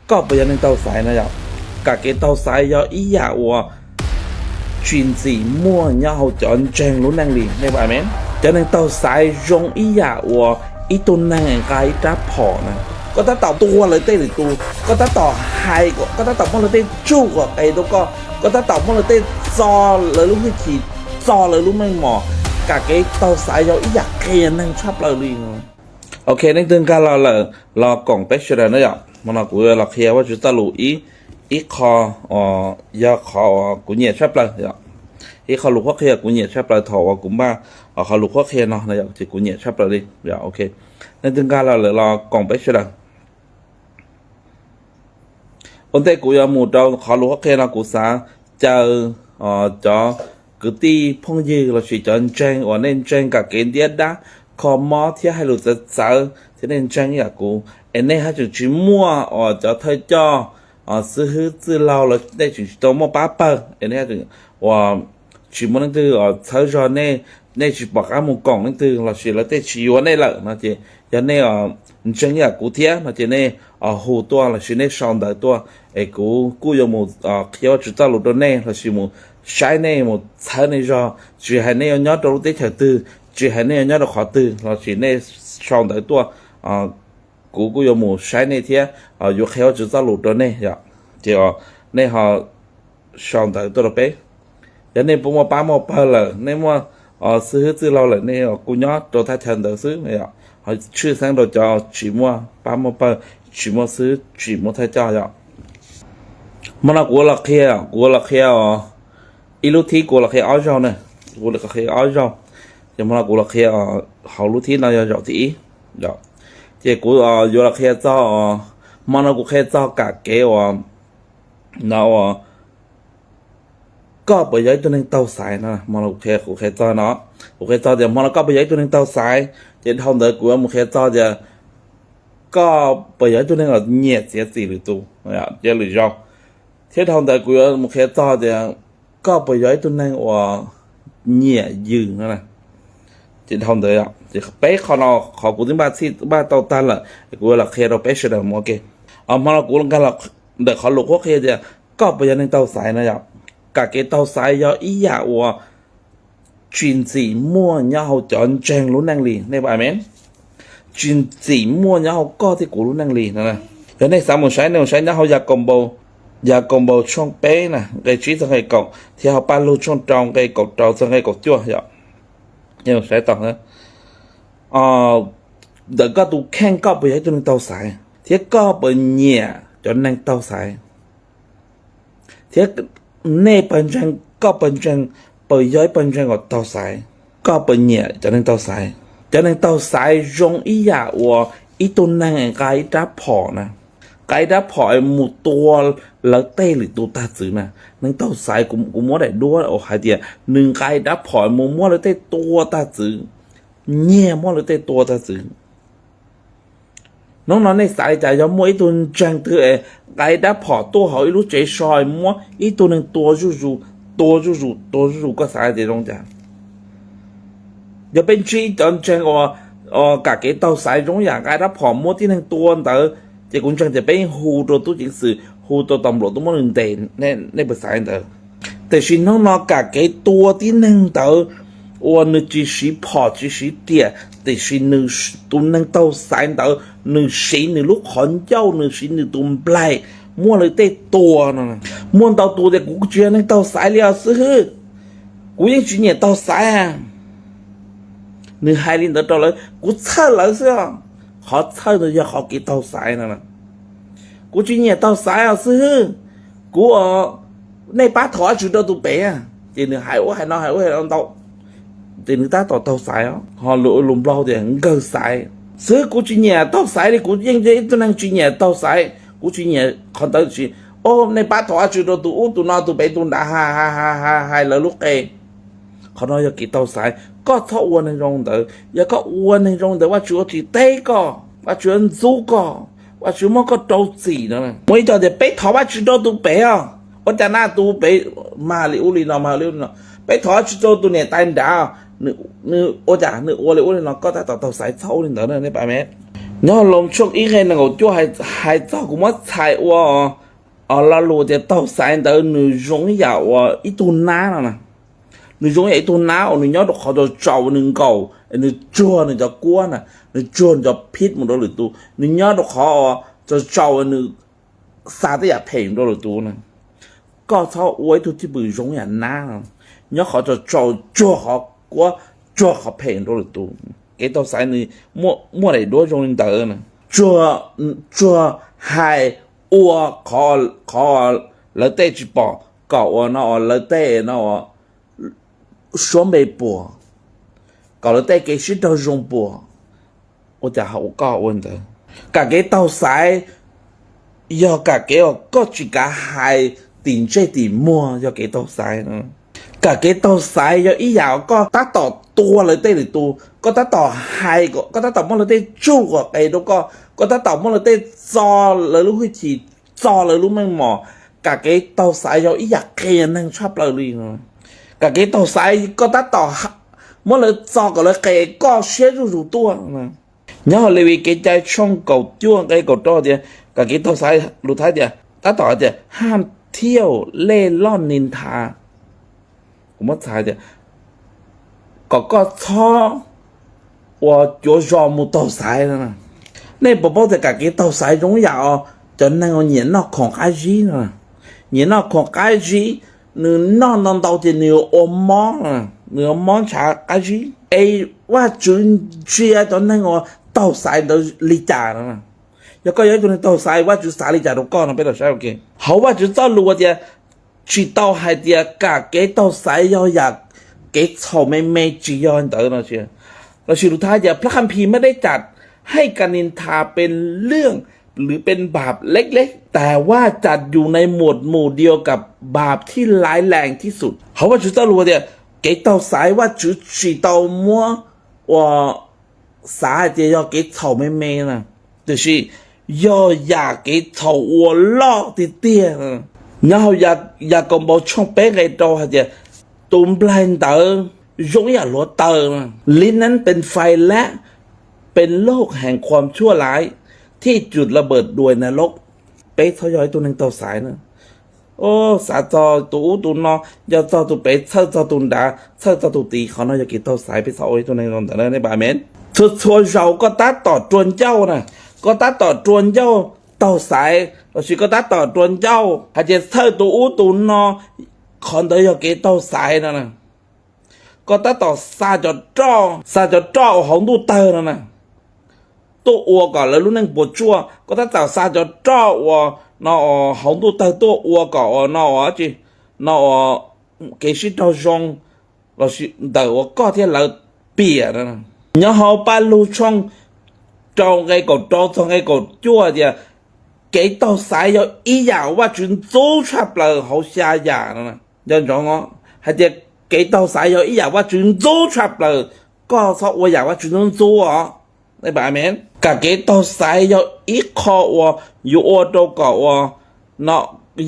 Koj puas yog neeg taug xaiv no yom? Kam kev taug xaiv yog ib yam uas tsis ntxim muaj nyob hauv cov ntseeg lub neej li, nej puas amen? Cov neeg taug xaiv zoo ib yam uas ib tug neeg nqa ib rab phom na, koj tab tom tua lawv tej lwm tus, koj tab tom hais, koj tab tom muab lawv tej tsuj kom qes rau koj, koj tab tom muab lawv tej txo lawv lub hwj chim, txo lawv lub meej mom. Kam kev taug xaiv yog ib yam qia neeg tshaj plaws li. Ok, leej twg nkag los lawm los koom peb sawv daws na yom. Hmo no kuv los qhia Vajtswv txoj lus ib, ib qho, yog qhov uas kuv nyiam tshaj plaws yom. Ib qho lus qhuab qhia kuv nyiam tshaj plaws thaum uas kuv npaj qhov lus qhuab qhia no no yom, ces kuv nyiam tshaj plaws li. Ok, leej twg nkag los lawm los koom peb sawv daws. Ua ntej kuv yuav mus rau qhov lus qhuab qhia no kuv xav caw cov kwv tij phooj ywg lossis cov ntseeg uas nej ntseeg kam kev ntiab dab, kho mob thiab hais lus txawv txawv thiab nej ntseeg ib yam kuv es nej haj tseem tsis muaj uas cov thawj coj, xib hwb txwj laug los nej tseem tsis tau muaj pab pawg es nej haj tseem uas tsis muaj leej twg txhawb zog nej, nej tsis pom qab mus koom leej twg lossis lawv tej tsis yuav nej lawm no ces yog nej ntseeg ib yam kuv thiab no ces nej hu tuaj lossis nej sau ntawv tuaj es kuv kuj yuav mus qhia Vajtswv txoj lus rau nej lossis mus saib nej mus txhawb nej zog, tsis hais nej yuav nyob rau lub teb chaws twg, tsis hais nej yuav nyob rau qhov twg lossis nej sau ntawv tuaj, kuv kuj yuav mus saib nej thiab yuav qhia Vajtswv txoj lus rau nej yom. Ces nej ho sau ntawv tuaj rau peb. Yog nej puas muaj pab muaj pawg lawm, nej muaj xib hwb txwj laug lawm, nej kuj nyob rau thaj chaw ntawd xwb, ho tshwj xeeb rau cov tsis muaj pab muaj pawg, tsis muaj xib hwb, tsis muaj thawj coj yom. Hmo no kuv ua los qhia, kuv ua los qhia os, ib lub thib kuv los qhia ob zaug na, kuv los qhia ob zaug. Ces hmo no kuv los qhia hauv lub thib no yog zaum thib ib. Ces kuv yuav los qhia txog, hmo no kuv qhia txog kam kev uas no uas koj puas yog ib tug neeg taug xaiv no, hmo no kuv qhia, kuv qhia txog no, kuv qhia txog tias hmo no koj puas yog ib tug neeg taug xaiv, ces dhau ntawd kuv yuav mus qhia txog tias koj puas yog ib tug neeg uas nyiam txiav txim lwm tus, cia lwm zaus, thiab dhau ntawd kuv yuav mus qhia txog tias koj puas yog ib tug neeg uas nyiam yws no. Ces dhau ntawd, ces peb qho no qhov kuv twb npaj txhij npaj tau tag lawm, kuv yuav los qhia rau peb sawv daws mus ua ke. Hmo no kuv nkag los ntawm qhov lus qhuab qhia tias koj puas yog neeg taug xaiv no yom. Kam kev taug xaiv yog ib yam uas tsis ntxim muaj nyob hauv cov ntseeg lub neej li, nej puas amen? Tsis ntxim muaj nyob hauv koj thiab kuv lub neej li no. Yog nej xav mus saib, nej mus saib nyob hauv Yakaunpaus, Yakaunpaus tshooj peb na, nqe tsib txog nqe kaum, thiab hauv Paj Lug tshooj rau nqe kaum rau txog nqe kaum cuaj yom. Nej mus saib tau ntawm koj tus kheej, koj puas yog ib tug neeg taug xaiv, thiab koj puas nyiam cov neeg taug xaiv, thiab nej pawg ntseeg, koj pawg ntseeg puas yog ib pawg ntseeg uas taug xaiv, koj puas nyiam cov neeg taug xaiv. Cov neeg taug xaiv zoo ib yam uas ib tug neeg nqa ib rab phom na, nqa ib rab phom mus tua lawv tej lwm tus tag txwv na. Neeg taug xaiv, kuv muab daim duab uas hais tias nws nqa ib rab phom mus muab lawv tej tua tag txwv, nyiag muab lawv tej tua tag txwv. Hnub no nej xav li cas, yog muaj ib tug ntseeg twg es nqa ib rab phom tuaj hauv ib lub tsev so muab ib tug neeg tua zuj zus, tua zuj zus, tua zuj zus, koj xav tias zoo cas? Yog peb ntsib cov ntseeg uas kam kev taug xaiv zoo yam nqa rab phom muab tib neeg tua ntawd, ces kuv ntseeg tias peb yeej hu rau tub ceev xwm, hu rau tas npluam tuaj muab nws ntes, nej puas xav li ntawd? Tiam sis hnub no kam kev tua tib neeg ntawd uas nws tsis siv phom tsis siv riam, tiam sis nws, tus neeg taug xaiv ntawd nws siv nws lub qhov ncauj, nws siv nws tus nplaig muab lawv tej tua no. Muaj ntau tus tias kuv tsis yog neeg taug xaiv li os xib hwb, kuv yeej tsis nyiam taug xaiv. Nws hais li ntawd rau lawv, kuv txhawj lawv xwb. Qhov txhawj ntawd yog qhov kev taug xaiv no. Kuv tsis nyiam taug xaiv os xib hwb, kuv, nej pab thov Vajtswv rau tus pem. Ces nws hais ua hais no hais ua hais no ntau, ces nws tab tom taug xaiv os. Ho lus Nplog tias nkawg xaiv. Xib hwb, kuv tsis nyiam taug xaiv li, kuv yeej yog ib tug neeg tsis nyiam taug xaiv, kuv tsis nyiam qhov ntawd, tsis, o, nej pab thov Vajtswv rau tus ub tus no tus pem tus nrad, hais hais lawv lub qe. Qhov no yog kev taug xaiv, koj txhob ua neeg zoo ntawd. Yog koj ua neeg zoo ntawd Vajtswv ua tsis teb koj, Vajtswv ua ntxub koj, Vajtswv muab koj rau txim no. Muaj ib co tias peb thov Vajtswv rau tus pem os, ua cas na tus pem mag li ub li no, mag li ub li no. Peb thov Vajtswv rau tus niam tais nrad, nws ua cas nws ua li ub li no, koj tab tom taug xaiv, txhob ua li ntawd na nej pab me. Nyob Loos tshooj ib nqe nees nkaum cuaj hais txog kuv muab txhais ua lo lus tias taug xaiv ntawd nws zoo ib yam uas ib tug nab no. Nws zoo ib yam ib tug nab uas nws nyob rau qhov tsaus tsaus uas nws nkaum, nws tsuag nws cov kuab na, nws tsuag nws cov phib mus rau lwm tus, nws nyob rau qhov tsaus tsaus uas nws xa tej yam phem rau lwm tus na. Koj txhob ua ib tug cwj pwm zoo yam nab no, nyob qhov tsaus tsaus tsuag qhov kuab, tsuag qhov phem rau lwm tus. Kev taug xaiv nws muaj daim duab zoo li ntawd, tsuag hais ua qhov lawv tej tsis pom kom ua no, lawv tej no suab npe puas, kom lawv tej kev sib raug zoo puas. Ua cas ho ua koj ua ntawd? Kam kev taug xaiv yog kam kev uas koj tsis kav hais tim ntsej tim muag yog kev taug xaiv. Kam kev taug xaiv yog ib yam koj tab tom tua lawv tej lwm tus, koj tab tom hais, koj tab tom muab lawv tej tsuj kom qes rau koj, koj tab tom muab lawv tej txo lawv lub hwj chim, txo lawv lub meej mom. Kam kev taug xaiv yog ib yam qias neeg tshaj plaws li. Kam kev taug xaiv koj tab tom muab lawv txo kom lawv qes koj siab zuj zus tuaj. Nyob hauv Levis Kev Cai tshooj kaum cuaj nqe kaum rau tias, kam kev taug xaiv lus Thaib tias, tab tom hais tias ห้ามเที่ยวเล่ร่อนนินทา. Kuv muab txhais tias kom koj txhob ua cuav zos mus taug xaiv. Nej puas paub tias kam kev taug xaiv zoo yam cov neeg uas nyiam noj khoom qab zib no. Nyiam noj khoom qab zib, nws noj ntau ntau ces nws ua mob, nws ua mob ntshav qab zib. Es Vajtswv ntsia cov neeg uas taug xaiv ntawd li cas no? Yog koj yog ib tug neeg taug xaiv, Vajtswv xav li cas rau koj no? Peb los saib ua ke. Hauv Vajtswv txoj lus tias, tsis tau hais tias kam kev taug xaiv yog yam kev txhaum me me, tsis yog ntawd no. Lossis lus Thaib tias พระคัมภีร์ไม่ได้จัดให้การนินทาเป็นเรื่อง หรือเป็นบาปเล็กๆ แต่ว่าจัดอยู่ในหมวดหมู่เดียวกับบาปที่ร้ายแรงที่สุด. Hauv Vajtswv txoj lus tias kev taug xaiv Vajtswv tsis tau muab ua xav hais tias yog kev txhaum me me na, tiam sis yog yam kev txhaum uas loj tiag tiag. Nyob hauv Yakaunpaus tshooj peb nqe rau hais tias, tus nplaig ntawd zoo ib yam hluav taws, เหล่านั้นเป็นไฟและเป็นโรคแห่งความชั่วร้าย ที่จุดระเบิดด้วยนรก. Peb txhob yog ib tug neeg taug xaiv na. Xav txog tus ub tus no, yog txog tus pem txhawj txog tus nrad, txhawj txog tus tid, qhov no yog kev taug xaiv. Peb txhob ua ib tug neeg zoo ntawd na, nej pab me. Txhua txhua zaus koj tab tom rua ncauj na, koj tab tom rua ncauj taug xaiv lossis koj tab tom rua ncauj hais tias txhawj tus ub tus no, qhov ntawd yog kev taug xaiv no. Koj tab tom xa cov roj, xa cov roj uas hauv ntuj tawg no na, tuaj ua kom lawv lub neej puas tsuaj. Koj tab tom xa cov roj uas no hauv ntuj tawg tuaj ua kom ua no ua tsi, no ua kev sib raug zoo lossis ntawm uas koj thiab lawv piam. Nyob hauv Pajlug tshooj rau nqe kaum rau txog nqe kaum cuaj tias kev taug xaiv yog ib yam uas Vajtswv ntxub tshaj plaws hauv xya yam no. Nco ntsoov hais tias kev taug xaiv yog ib yam Vajtswv ntxub tshaj plaws, koj txhob ua yam Vajtswv ntxub ntxub os. Kam kev taug xaiv yog ib qho uas yuav ua rau kom ua, no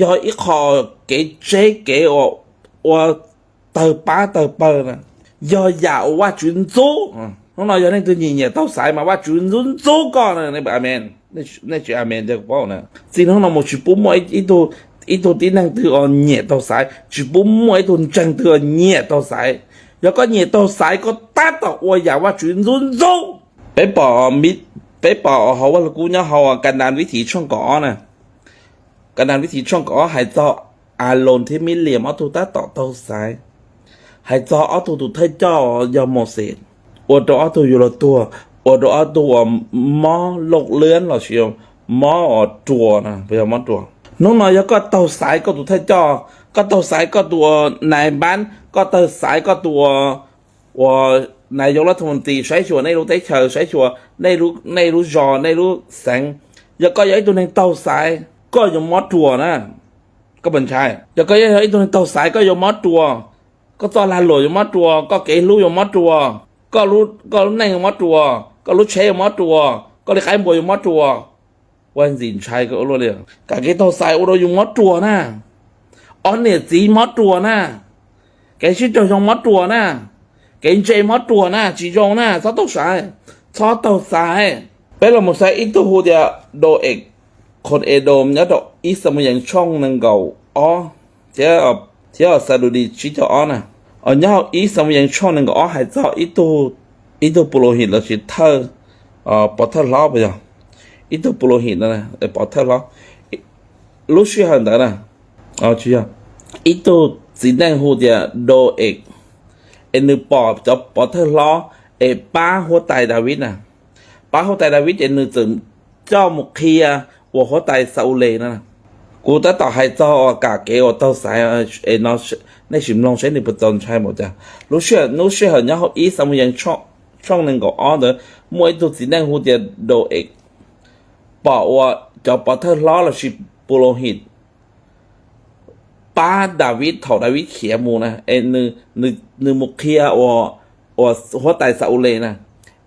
yog ib qho kev tseb kev ua tawg pab tawg pawg na, yog yam uas Vajtswv ntxub. Hnub no yog leej twg nyiam nyiam taug xaiv mas Vajtswv ntxub ntxub koj na, nej pab me. Nej tsis amen tiag kuv paub na. Txij hnub no mus tsis pub muaj ib tug tib neeg twg uas nyiam taug xaiv, tsis pub muaj ib tug ntseeg twg uas nyiam taug xaiv. Yog koj nyiam taug xaiv koj tab tom ua yam Vajtswv ntxub ntxub. Peb pom, peb pom hauv Vaj Lug Kub nyob hauv Kas Nas Vib Thim tshooj kaum ob na. Kas Nas Vib Thim tshooj kaum ob hais txog Aloos thiab Mib Liam ob tug tab tom taug xaiv, hais txog ob tug tus thawj coj yog Mauxes, ua rau ob tug yuav luag tuag, ua rau ob tug uas mob looj liab lossis mob uas ruas, yog mob ruas. Hnub no yog koj taug xaiv koj tus thawj coj, koj taug xaiv koj tus uas nais npab, koj taug xaiv koj tus uas nais yau lab thoo tis saib xyuas nej lub teb chaws, saib xyuas nej lub zos, nej lub xeev. Yog koj yog ib tug neeg taug xaiv, koj yuav mob ruas na. Koj puas ntshai? Yog koj yog ib tug neeg taug xaiv, koj yuav mob ruas. Koj txoj lag luam yuav mob ruas, koj kev hlub yuav mob ruas, koj lub neej yuav mob ruas, koj lub tsheb yuav mob ruas, koj li qaib npua yuav mob ruas. Ua ntxim ntshai kawg ua luaj li. Kam kev taug xaiv ua rau yus mob ruas na. Ob niam txiv mob ruas na. Kev sib raug zoo mob ruas na. Kev ntse mob ruas na, tsis zoo na, txhob taug xaiv, txhob taug xaiv. Peb los mus saib ib tug hu tias Doeg, qhov Edom nyob rau ib Xamuyees tshooj nees nkaum ob thiab, thiab Xadudis tsib caug ob na. Nyob hauv ib Xamuyees tshooj nees nkaum ob hais txog ib tug Pulauhim lossis thawj, pov thawj hlob puas yog, ib tug Pulauhim no, pov thawj hlob. Lub sij hawm ntawd na, tsis yog, ib tug txiv neej hu tias Doeg, es nws pom cov pov thawj hlob es pab huab tais Daviv na, pab huab tais Daviv ces nws txawm coj mus qhia uas huab tais Xa-ules no. Kuv tab tom hais txog uas kam kev uas taug xaiv, nej sim mloog saib nws puas txaus ntshai npaum cas. Lub sij hawm nyob hauv ib Xamuyees tshooj nees nkaum ob ntawd muaj ib tug txiv neej hu tias Doeg pom uas cov pov thawj hlob lossis Pulauhim pab Daviv thaum Daviv khiav mus na, es nws mus qhia uas huab tais Xa-ules na,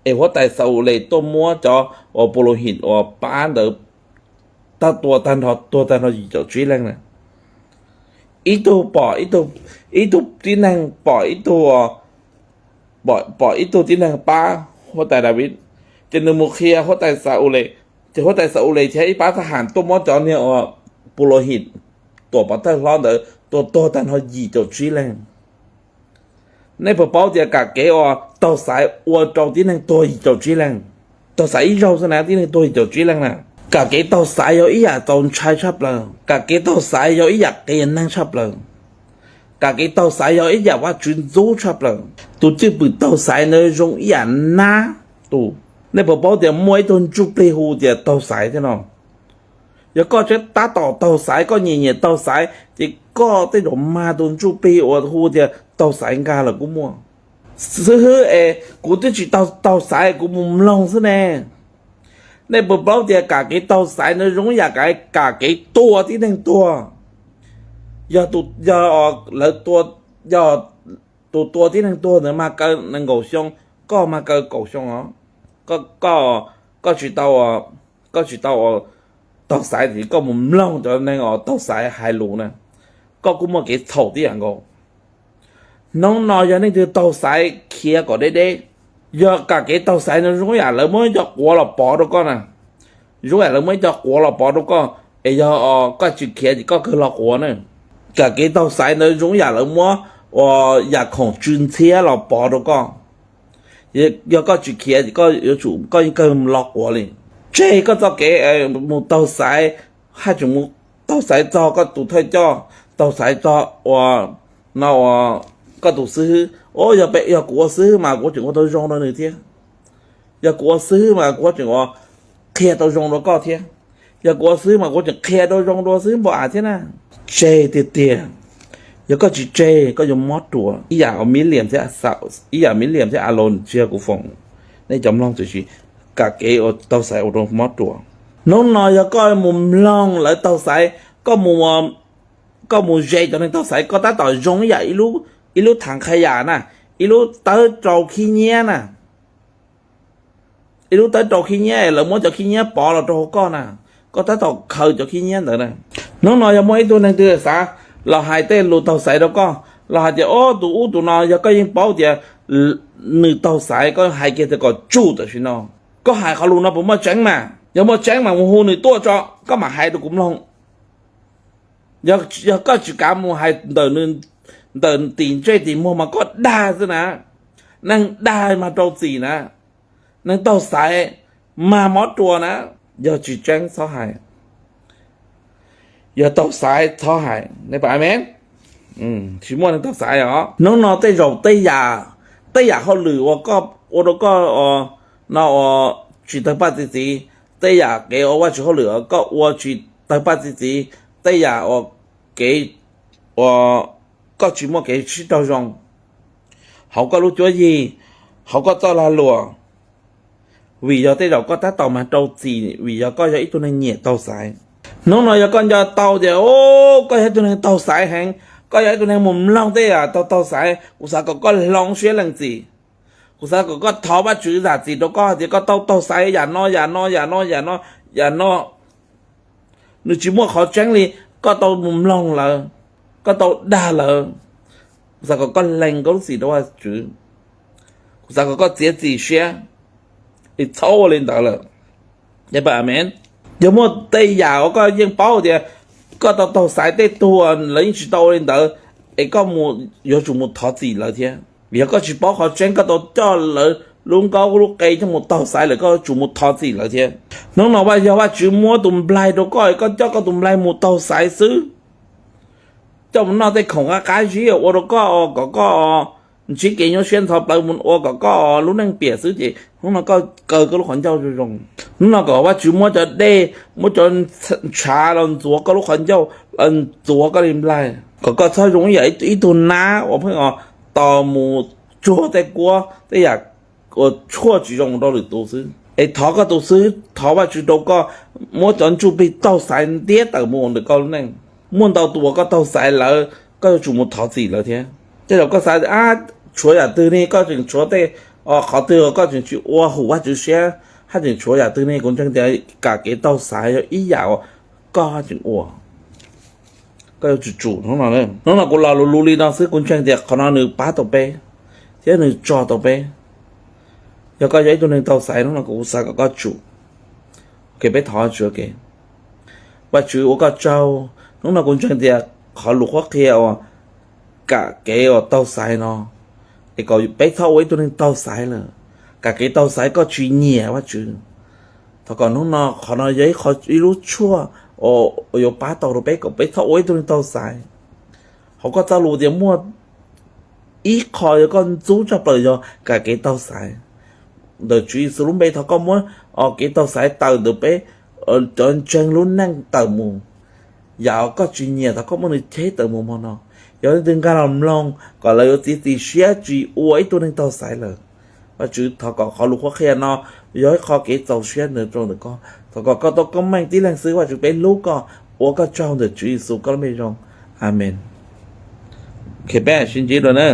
es huab tais Xa-ules tuaj muab cov uas Pulauhim uas pab ntawd tag tua tag nrho, tuag tag nrho yim caum tsib leej na. Ib tug pom, ib tug tib neeg pom ib tug, pom ib tug tib neeg pab huab tais Daviv, ces nws mus qhia huab tais Xa-ules, ces huab tais Xa-ules thiab ib pab thab ham tuaj muab cov niag uas Pulauhim tuam pov thawj hlob ntawd tua tuag tag nrho yim caum tsib leeg. Nej puas paub tias kam kev uas taug xaiv ua rau tib neeg tuag yim caum tsib leeg? Taug xaiv ib zaug xwb na tib neeg tuag yim caum tsib leeg na. Kam kev taug xaiv yog ib yam txaus ntshai tshaj plaws, kam kev taug xaiv yog ib yam qias neeg tshaj plaws, kam kev taug xaiv yog ib yam Vajtswv ntxub tshaj plaws. Tus cwj pwm taug xaiv ntawd zoo ib yam nab tus. Nej puas paub tias muaj ib tug ntsuj plig hu tias taug xaiv thiab no? Yog koj tseem tab tom taug xaiv, koj nyiam nyiam taug xaiv, ces koj tej zaum mag tus ntsuj plig uas hu tias taug xaiv nkag lawm kuj muaj. Xib hwb es kuv twb tsis tau taug xaiv, kuv mus mloog xwb ne. Nej puas paub tias kam kev taug xaiv ntawd zoo ib yam kam kev tua tib neeg tuag? Yog, yog lawv tua, yog tus tua tib neeg tuag ntawd mag kaw nees nkaum xyoo, koj mag kaw kaum xyoo os. Koj tsis tau, koj tsis tau taug xaiv, koj mus mloog cov neeg uas taug xaiv hais lus na, koj kuj muaj kev txhaum tib yam nkaus. Hnub no yog leej twg taug xaiv khiav kom deb deb. Yog kam kev taug xaiv no zoo yam lawv muab cov quav los pov rau koj na, zoo yam lawv muab ib co quav los pov rau koj, es yog koj tsis khiav ces koj kawg los quav na. Kam kev taug xaiv ntawd zoo yam lawv muab uas yam khoom tsw ntxhiab los pov rau koj. Yog koj tsis khiav ces koj yuav tsum, koj yeej kawg los quav li. Tseg koj txoj kev mus taug xaiv, haj tseem mus taug xaiv txog koj tus thawj coj, taug xaiv txog uas no uas koj tus xib hwb. Yog kuv ua xib hwb mas kuv tseem ua tau zoo rau nws thiab. Yog kuv ua xib hwb mas kuv tseem ua qhia tau zoo rau koj thiab. Yog kuv ua xib hwb mas kuv tseem qhia tau zoo rau xib hwb npau av thiab na. Tseg tiag tiag. Yog koj tsis tseg koj yuav mob ruas ib yam Miliam thiab, ib yam Miliam thiab Aloos tsis yog kuv foom. Nej cov mloog txawm sis kam kev ua taug xaiv ua rau mob ruas. Hnub no yog koj mus mloog lawv taug xaiv, koj mus, koj mus ze cov neeg taug xaiv, koj tab tom zoo ib yam ib lub thav qhab yam na, ib lub tawb rau khib nyiab na. Ib lub tawb rau khib nyiab lawv muab cov khib nyiab pov los rau hauv koj na, koj tab tom khaws cov khib nyiab ntawd na. Hnub no yog muaj ib tug neeg twg xav los hais tej lus taug xaiv rau koj, los hais tias o tus ub tus no, yog koj yeej paub tias nws taug xaiv, koj hais kiag tias kom tsum tam sim no. Koj hais qhov lus no puas muaj tseeb mas? Yog muaj tseeb mas mus hu nws tuaj tso, koj mam hais rau kuv mloog. Yog koj tsis kav mus hais ntawm tim ntsej tim muag mas koj dag xwb na. Neeg dag mas rau txim na. Neeg taug xaiv mas mob ruas na. Yog tsis tseeb txhob hais, yog taug xaiv txhob hais. Amen. Tsis muaj neeg taug xaiv os. Hnub no tej zaum tej yam, tej yam hauj lwm uas koj ua rau koj no uas tsis tawg paj txi txiv, tej yam kev ua Vajtswv hauj lwm uas koj ua tsis tawg paj txi txiv, tej yam uas kev uas koj tsis muaj kev sib raug zoo hauv koj lub cuab yig, hauv koj txoj lag luam, vim yog tej zaum koj tab tom mas rau txim vim yog koj yog ib tug neeg nyiam taug xaiv. Hnub no yog koj nco tau tias koj yog ib tug neeg taug xaiv heev, koj yog ib tug neeg mus mloog tej yam taug taug xaiv, kuv xav kom koj hloov siab lees txim. Kuv xav kom koj thov Vajtswv zam txim rau koj hais tias koj tau taug xaiv yam no yam no yam no yam no yam no, nws tsis muaj qhov tseeb li, koj tau mus mloog lawv, koj tau dag lawv. Kuv xav kom koj lees koj lub txim rau Vajtswv. Kuv xav kom koj txiav txim siab, es txhob ua li ntawd lawm. Amen. Yog muaj tej yam uas koj yeej paub tias koj tau taug xaiv tej tug lawv yeej tsis tau ua li ntawd, es koj yuav tsum mus thov txim lawv thiab. Vim yog koj tsis paub qhov tseeb, koj tau coj lawv lub nkaub lub qe coj mus taug xaiv lawm, koj yuav tsum mus thov txim lawv thiab. Hnub no yog Vajtswv muab tus nplaig rau koj, koj coj koj tus nplaig mus taug xaiv xwb, coj mus noj tej khoom qab qab zib ua rau koj, kom koj ntsib kev nyuaj siab ntxhov plawv, mus ua kom koj lub neej piam xwb, ces hnub no koj kaw koj lub qhov ncauj zoo zoo. Hnub no kom Vajtswv muab cov dej, muab cov ntshav los ntxuav koj lub qhov ncauj, los ntxuav koj li nplaig, kom koj txhob zoo ib yam ib tug nab uas pheej tos mus tsuag tej kuab tej yam uas tshuaj tsis zoo rau lwm tus xwb. Es thov koj tus xwb, thov Vajtswv rau koj muab cov ntsuj plig taug xaiv ntiab tawm mus ntawm koj lub neej. Muaj ntau tus uas koj taug xaiv lawv, koj yuav tsum mus thov txim lawv thiab. Tej zaum koj xav, tshuav yam twg ne koj tseem tshuav tej, qhov twg koj tseem tsis ua hum Vajtswv siab, haj tseem tshuav yam twg ne? Kuv ntseeg tias kam kev taug xaiv yog ib yam uas koj haj tseem ua. Koj yuav tsum tsum hnub no. Hnub no kuv lo lus lus li no xwb, kuv ntseeg tias qhov no nws pab tau peb thiab nws tso tau peb. Yog koj yog ib tug neeg taug xaiv, hnub no kuv xav kom koj tsum. Peb thov Vajtswv. Vajtswv, ua koj tsaug, hnub no kuv ntseeg tias qhov lus qhuab qhia uas kam kev uas taug xaiv no, es kom peb txhob ua ib tug neeg taug xaiv lawm, kam kev taug xaiv koj tsis nyiam, Vajtswv. Thov kom hnub no qhov no yog ib lub tshuaj uas yuav pab tau rau peb kom peb txhob ua ib tug neeg taug xaiv. Hauv koj txoj lus tias muaj ib qho yog koj ntxub tshaj plaws yog kam kev taug xaiv. Ntawm Tswv Yexus lub npe thov koj muab kev taug xaiv tawm ntawm peb cov ntseeg lub neej tawm mus. Yam koj tsis nyiam thov koj muab nws cheb tawm mus hmo no. Yog leej twg nkag los mloog kom lawv yuav txiav txim siab tsis ua ib tug neeg taug xaiv lawm. Vajtswv, thov kom qhov lus qhuab qhia no yog ib qho kev txaus siab ntawd rau ntawm koj. Thov kom koj tau koob meej tib leeg xwb, Vajtswv, peb hlub koj, ua koj tsaug ntawm Tswv Yexus koj lub npe zoo. Amees. Peb sib ntsib dua na.